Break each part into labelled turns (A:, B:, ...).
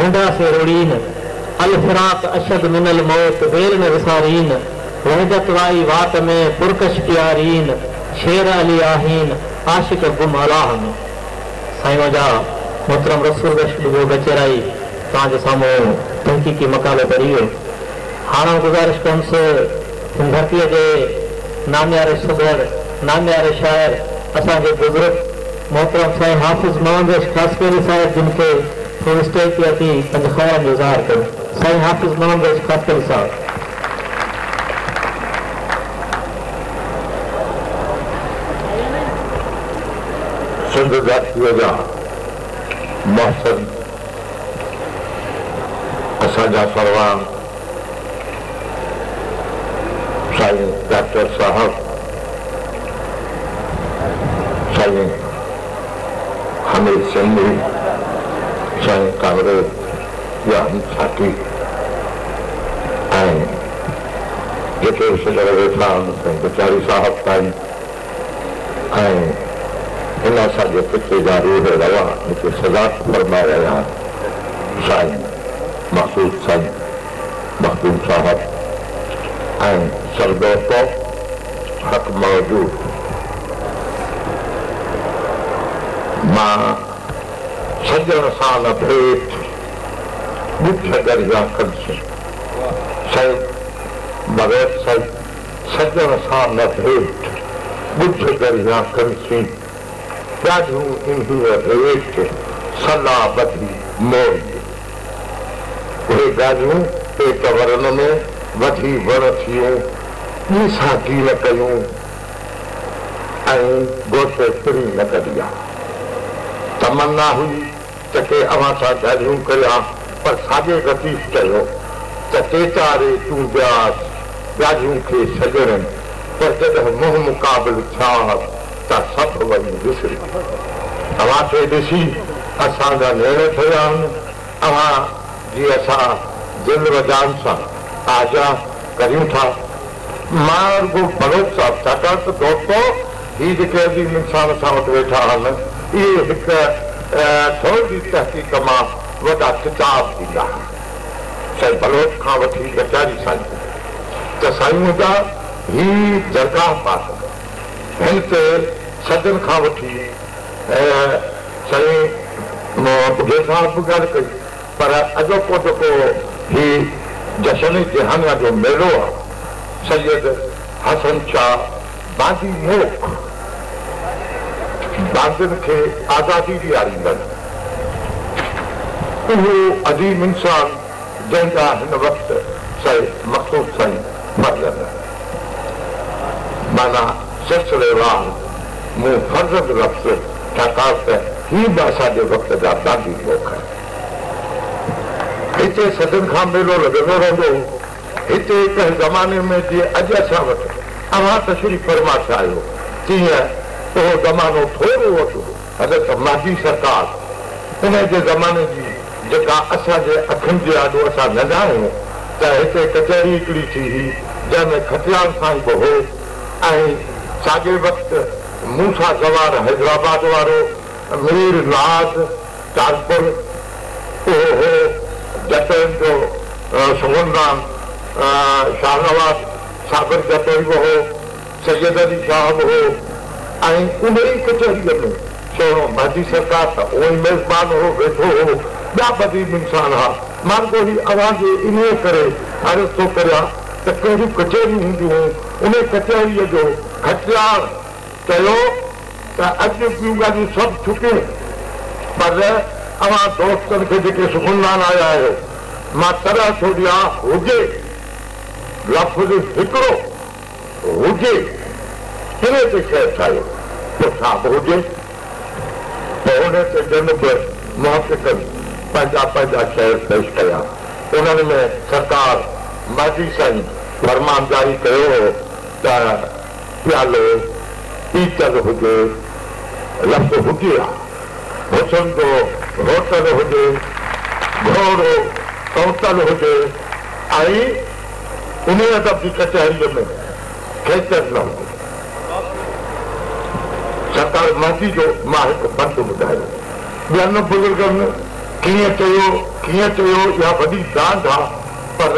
A: رنڊا سي روڙين، الفراق اشد من الموت ويل نه وسارين، وحدت وائي وات ۾ پرڪش پيارين، شير علي آهين، عاشق گم الله ۾. سائين منهنجا محترم رسول بخش ٻگهيو گچيرائي توهان جي سامهون تحقيقي مقالو پڙهي ويو. هاڻ آئون گذارش ڪندس هن ڌرتيء جي نامياري سگهڙ، نامياري شاعر، اسان جي بزرگ محترم سائين حافظ محمد بخش خاصخيلي صاحب جن کي هو اسٽيج تي اچي پنهنجي خيالن جو اظهار ڪن. سائين حافظ محمد بخش خاصخيلي صاحب.
B: سنڌ ڌرتيء جا محسن اسان جا سرواڻ سائين ڊاڪٽر صاحب، سائين حميد سنڌي، سائين ڪامريڊ جان ساقي ۽ جيڪي به سڄڻ ويٺا آهن سائين بچاري صاحب تائين ۽ هن اسان جي خطي جا روح روان هتي صدارت فرمائي رهيا آهن سائين مقصود سائين مخدوم صاحب ۽ سڀ دوستو حق موجود مان سڄڻ سان نه ڀيٽ ڳجهه ڳرهيان ڪنسين سائين بغير سائين سڄڻ سان نه ڀيٽ، ڳجهه ڳرهيان ڪنسين، ڏاڍيون انهيء ريت، سلا ٻڌي موريء. اهي ڳالهيون پيٽ ورن ۾، وڌي وڻ ٿيون، ٻي سان ڪين ڪيون ۽ گوشي پرين نه ڪڍيا. تمنا هئي ته ڪي اوهان سان ڳالهيون ڪريان، پر ساڳئي لطيف چيو ته ٽيٽاري چونڊياس ڳالهيون کي سڄڻين، پر جڏهن منهن مقابل ٿياس ته سڀ ويون وسري. اوهان کي ڏسي اسان جا نيڻ ٺريا آهن، اوهان جي اسان دل و جان سان آجيان ڪريون ٿا. مان رڳو بلوچ صاحب، ڇاڪاڻ ته دوستو هي جيڪي عظيم انسان اسان وٽ ويٺا آهن، اهي هڪ ٿورڙي تحقيق مان وڏا ڪتاب ڏيندا آهن. سائين بلوچ کان وٺي لچاري سائين ته سائين منهنجا هي درگاهه پاڪ هن تي صدين کان وٺي سائين ٻگهيي صاحب به ڳالهه ڪئي پر اڄوڪو جيڪو هي جشن جهانيان جو ميلو آهي سيد حسن شاهه باندي موک باندين کي آزادي ڏياريندڙ اهو عظيم انسان جنهن جا هن وقت سائين مقصود سائين فرزند آهن. معنيٰ سلسليوار مون فرزند لفظ ڇاڪاڻ ته هي به اسان جي وقت جا باندي موک آهن. هتي صدين کان ميلو لڳندو رهندو هو. هتي ڪنهن زماني ۾ جيئن اڄ اسان وٽ اوهان تشريف فرما ٿيا آهيو، تيئن اهو زمانو ٿورو اڳ هو. حضرت مهدي سرڪار انهيء جي زماني جي جيڪا اسان جي اکين جي آڏو اسان ننڍا آهيون ته هتي ڪچهري هڪڙي ٿي هئي جنهن ۾ کٽياڻ سائين به هو ۽ ساڳئي وقت موسيٰ زوار حيدرآباد وارو، مير ناز ٽالپر اهو هو، جتوئين جو سخندان شاهنواز صابر جتوئي به هو، سيد علي شاهه به هو ۽ انهيء ڪچهريء ۾ سهڻو مهدي سرڪار ته اونئن ئي ميزبان هو، ويٺو هو، ٻيا به عظيم انسان ها. مان رڳو هي اوهان جي انهيء ڪري عرض ٿو ڪريان ته ڪهڙيون ڪچهريون هونديون هيون، انهيء ڪچهريء جو کٽياڻ چيو ته اڄ ٻيون ڳالهيون سڀ ڇٽيون پر اوهان دوستن کي جيڪي سخندان آيا آهيو مان طرح ٿو ڏيان هجي لفظ هڪڙو هجي انهي تي شعر ٺاهيو پوء ڇا به هجي پوء انهي تي ڄڻ به محققن پنهنجا پنهنجا شعر پيش ڪيا انهن ۾ سرڪار مهدي سائين فرمان جاري ڪيو هو ته پيالو پيتل هجي، لفظ هجي ها، حسن جو هوٽل هجي، گهوڙو ڪونتل هجي ۽ انهيء ادب جي ڪچهريء ۾ کيچر نه هجي. سرڪار مهدي جو مان هڪ بند ٻڌايو. ٻين بزرگن. ڪيئن چيو، ڪيئن چيو، اها وڏي ڏاند آ، پر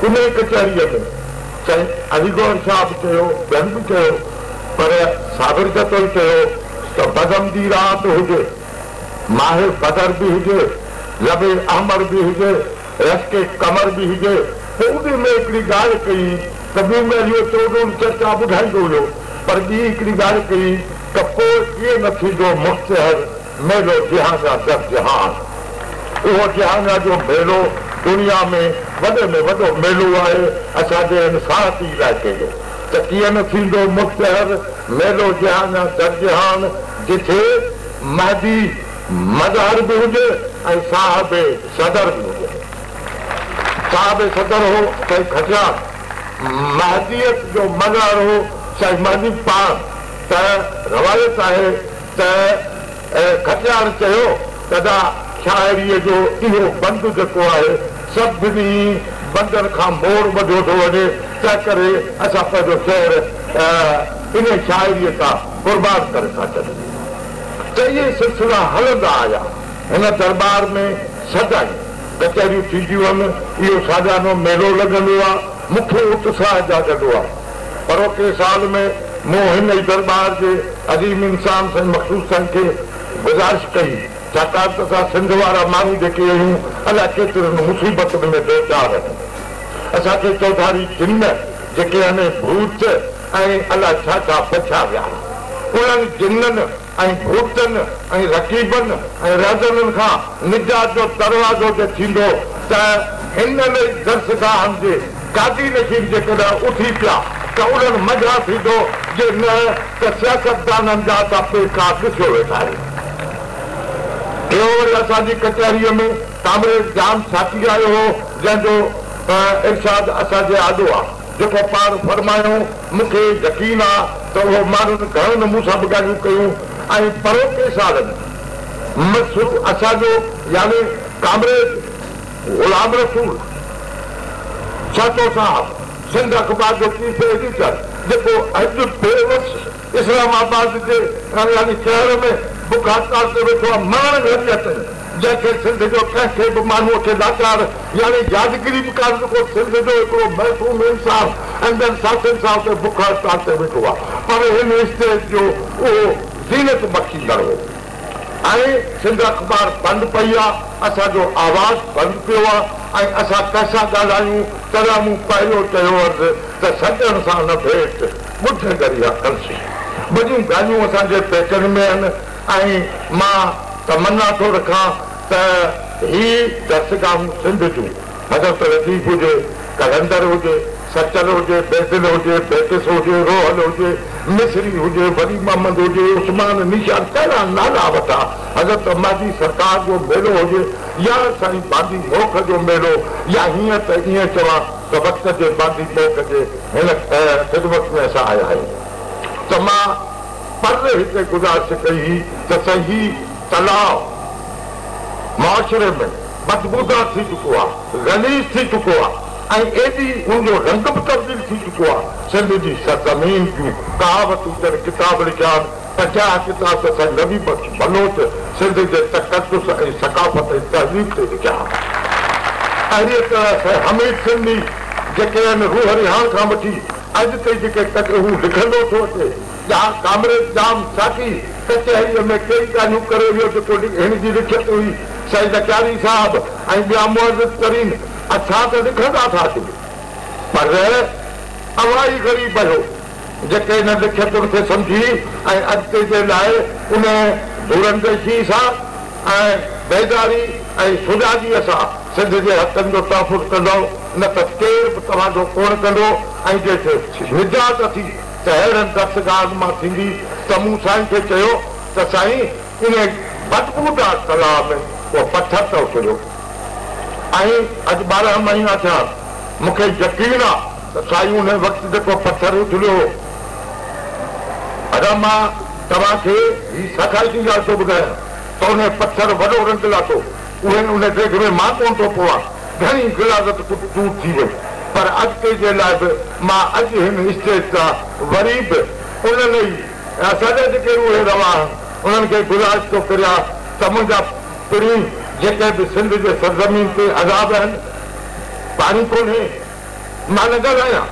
B: انهيء ڪچهريء ۾ سائين علي گوهر شاهه به چيو، ٻين به چيو، پر صابر جتوئي چيو ته بزم جي رات هجي، ماه بدر به هجي، لب احمر به هجي، رشڪ قمر به هجي. پوء انهيء ۾ هڪڙي ڳالهه ڪئي ته ٻيون ڳالهيون چوڏهن چرچا ٻڌائيندو هيو، پر ٻي هڪڙي ڳالهه ڪئي ته پوء ڪيئن نه ٿيندو مشتهر ميلو جهانيان در جهان. اهو جهانيان جو ميلو دنيا ۾ وڏي ۾ وڏو ميلو آهي اسان جي هن ساهتي علائقي جو ته ڪيئن نه ٿيندو مشتهر ميلو جهانيان در جهان جٿي مهدي مظهر به هجي ۽ صاحب صدر به هجي. صاحب صدر هو سائين کٽياڻ، مهديت جو مظهر هو سائين مهدي پاڻ ته روايت آهي ته کٽياڻ چيو ته ادا شاعريء جو اهو بند جيڪو آهي سڀني بندن کان موڙ ٻڌيو ٿو وڃي، تنهنڪري اسان پنهنجو شعر انهيء شاعريء تان قربان ڪري ٿا ڇڏيون. ته اهي سلسلا هلندا آيا. هن درٻار ۾ سدائين ڪچهريون ٿينديون آهن، اهو ساليانو ميلو لڳندو آهي، مون کي اتساهه جاڳندو آهي. پروڪي سال ۾ مون هن ئي درٻار جي عظيم انسان سائين مقصود سائين کي گذارش ڪئي، ڇاڪاڻ ته اسان سنڌ وارا ماڻهو جيڪي آهيون الائي ڪيترين مصيبتن ۾ دوچار آهيون. اسان کي چوڌاري جن جيڪي آهن ڀوت ۽ الائي ڇا ڇا بڇيا ويا آهن. انهن جنن ۽ ڀوتن ۽ رقيبن ۽ رهزنن کان نجات جو دروازو جي ٿيندو ته هنن ئي درسگاهن جي گادي نشين جيڪڏهن اٿي پيا ته انهن منجهان ٿيندو، جي نه ته سياستدانن جا اسان پيڪا ڏسيو ويٺا آهيون. ٽيون وري اسان جي ڪچهريء ۾ ڪامريڊ ڄام ساقي آيو هو، جنهن جو ارشاد اسان جي آڏو آ. جيڪو پاڻ فرمايو، مون کي يقين آ ته اهو ماڻهن گهڻن مون سان به ڳالهيون ڪيون ۽ پروڪي سال ۾ مسرور اسان جو يعني ڪامريڊ غلام رسول سهتو صاحب سنڌ اخبار جو چيف ايڊيٽر جيڪو اڄ بيوس اسلام آباد جي يعني شهر ۾ بک هڙتال تي ويٺو آ مرڻ گهڙيء تائين جنهن کي سنڌ جو ڪنهن کي به ماڻهوء کي لاچار يعني يادگيري به ڪانه جيڪو سنڌ جو هڪڙو معصوم انسان ۽ ٻين ساٿين سان اتي بک هڙتال تي ويٺو آ پر هن اسٽيج جو اهو زينت بخشيندڙ هو ۽ سنڌ اخبار بند پئي آ اسان جو آواز بند پيو آ ۽ اسان ڪنهن سان ڳالهايون تڏهن مون پهريون چيو عرض ته سڄڻ سان نه ڀيٽ ڳجهه ڳري آ ڪلسي. وڏيون ڳالهيون اسان جي پيٽن ۾ آهن ۽ مان تمنا ٿو رکان ته هي درسگاهون سنڌ جون حضرت لطيف هجي، قلندر هجي، سچل هجي، بيدل هجي، بيڪس هجي، روحل هجي، مصري هجي، ولي محمد هجي، عثمان نيشان ڪهڙا نالا وٺان، حضرت مهدي سرڪار جو ميلو هجي يا سائين باندي موک جو ميلو يا هيئن ته ائين چوان ته وقت جي باندي موک جي هن خدمت ۾ اسان آيا آهيون ته مان پر هتي گذارش ڪئي هئي ته سائين هي تلاء معاشري ۾ بدبودار ٿي چڪو آ، غليظ ٿي چڪو آ ۽ ايڏي ان جو رنگ به تبديل ٿي چڪو آ. سنڌ جي سرزمين جون ڪهاوتون جن ڪتاب لکيا آهن، 50 ڪتاب ته سائين نبي بخش بلوچ سنڌ جي تقدس ۽ ثقافت ۽ تهذيب تي لکيا آهن. اهڙيء طرح سائين حميد سنڌي جيڪي آهن روح رهاڻ کان وٺي اڄ تائين جيڪي هو لکندو ٿو اچي. ڪامريڊ ڄام ساقي ڪچهريء ۾ ڪيئي ڳالهيون ڪري ويو جيڪو هن جي لکيت هئي. سائين لڪياري صاحب ۽ ٻيا معزز ترين اڇا ته لکندا ٿا اچن پر اوهان ئي غريب آهيو جيڪي انهن لکيتن کي سمجهي ۽ اڳتي جي لاء ان دورانديشيء سان ۽ بيداري ۽ سجاڳيء سان سنڌ جي حقن جو تحفظ ڪندؤ نه ته ڪير به توهان جو ڪونه ڪندو ۽ جي نجات اٿي ته اهڙن درسگاهن مان ٿيندي ته مون سائين کي چيو ته سائين انهي بدبودار تلاء ۾ ڪو پٿر ته اڇليو ۽ اڄ 12 مهينا ٿيا آهن مون کي يقين آ ته سائين انهي وقت جيڪو پٿر اڇليو هو ادا مان توهان کي هي ساکائتي ڳالهه ٿو ٻڌايان ته انهي پٿر وڏو رنگ لاتو اهي انهي ڊيگهه ۾ مان ڪونه ٿو پوان گهڻي غلاظت دور ٿي وئي پر اڳتي جي لاء به مان اڄ هن اسٽيج تان وري به انهن ئي اسان جا جيڪي روح روان آهن انهن کي گذارش ٿو ڪريان ته منهنجا پرين جيڪي به سنڌ جي سرزمين تي عذاب آهن، پاڻي ڪونهي، مان نه ڳالهايان.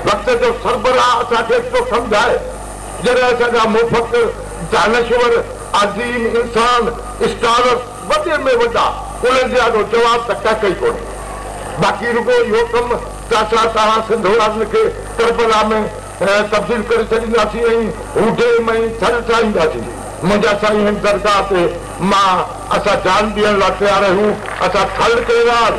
B: وقت جو سربراهه اسان کي ٿو سمجهائي، جڏهن اسان جا مفڪر، دانشور، عظيم انسان، اسڪالرس وڏي ۾ وڏا، انهن جي آڏو جواب ته ڪک ئي ڪونهي. باقي رڳو اهو ڪم ته اسان توهان سنڌ وارن کي ڪربلا ۾ تبديل ڪري ڇڏينداسين ۽ هو ڊيم ۽ ٿر ٺاهينداسين. منهنجا سائين هن درگاهه تي مان اسان جان ڏيڻ لاء تيار آهيون. اسان ٿل ڪئنال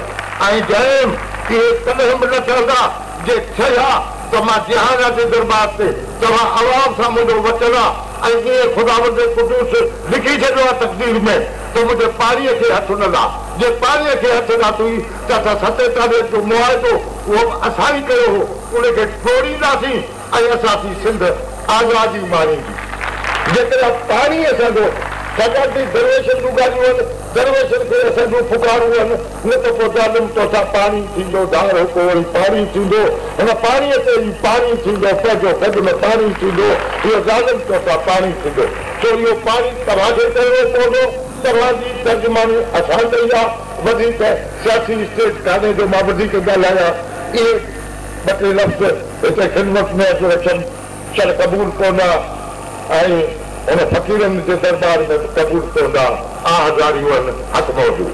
B: ۽ ڊيم اهي ڪڏهن به نه ٺهندا. جي ٺهيا ته مان جهانا جي درٻار تي توهان عوام سان منهنجو وچن آ ۽ ائين خداوند قدوس لکي ڇڏيو آ تقدير ۾ ته منهنجي پاڻيء کي هٿ نه لا. جي پاڻيء کي هٿ لاتوئي ته اسان 47 جو معاهدو اهو به اسان ئي ڪيو هو، ان کي ٽوڙينداسين ۽ اسان جي سنڌ آزادي ماڻيندي. جيڪڏهن پاڻي اسان جو، ڇاڪاڻ ته درويشن جون ڳالهيون آهن، درويشن کي اسان جون پڪارون آهن، نه ته پوء ظالم توسان پاڻي ٿيندو، ڌار هڪ وري پاڻي ٿيندو، هن پاڻيء تي ئي پاڻي ٿيندو، پنهنجو گڏ ۾ پاڻي ٿيندو، اهو ظالم توسان پاڻي ٿيندو. سو اهو پاڻي توهان کي ڪرڻو پوندو، توهان جي ترجماني اسان ڪئي آهي، وڌيڪ سياسي اسٽيج ڪانهي جو مان وڌيڪ ڳالهايان، اهي ٻه ٽي لفظ هتي خدمت ۾ عرض رکيم، شل قبول پوندا ۽ هن فقيرن جي درٻار ۾ به قبول پوندا، آه زاريون آهن، حق موجود.